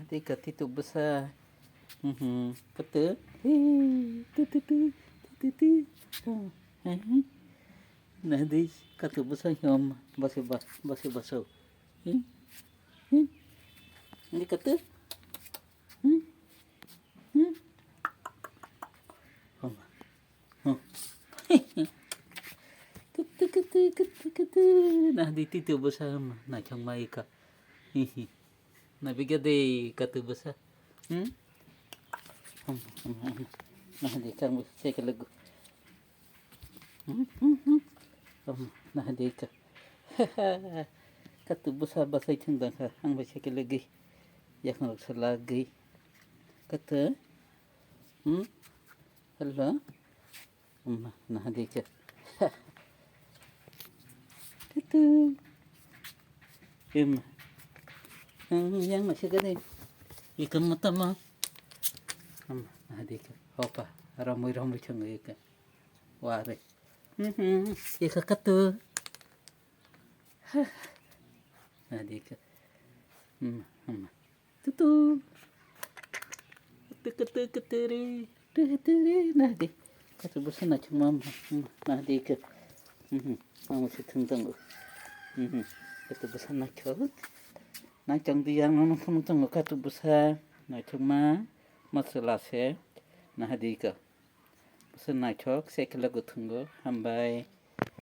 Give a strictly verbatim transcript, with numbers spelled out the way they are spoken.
Tei ka tito bwsa. Mhm. Katu. Hi, tu, tu, tu, tu, tu, tu. Hmm, hmm, hmm. Na di katu bwsa hiom basi ba-, basi baso. Hmm? Hmm? Ni katu? Hmm? Hmm? Oh. Oh. Katu, katu, katu, katu. Na di tito bwsa ma, na chang mai ka. Hi, hi. Na biga de katu bwsa. Hmm? Hmm, hmm, hmm, hmm. Na di kang bwsa chekalagu. Hmm, hmm, hmm. Oh, na di ka. Katu bwsa bwsai thung dang kha. Ang bai chekalagu. Yakung rok salagwi. Katu. Hmm? Hello. Amma, na di ka. Katu. Em. Yang, yang masih gede. Ikan mata ma. Amma, na di ka. Hopa, ramui ramui chang ikan. Wah, re. Mhm, ika katu. Na di ka. Hmm, hmm. Tutu. Tutu, tutu, tutu, re. Tutu, re. Na di. Katu bwsa na chuma. Hmm, na di ka. Mhm. Ang si thung tang. Mhm. Katu bwsa na chok. Na chang di yang nang phun tang katu bwsa. Na chuma. Masala se. Na di ka. Bwsa na chok se kala guthungo. Hambai.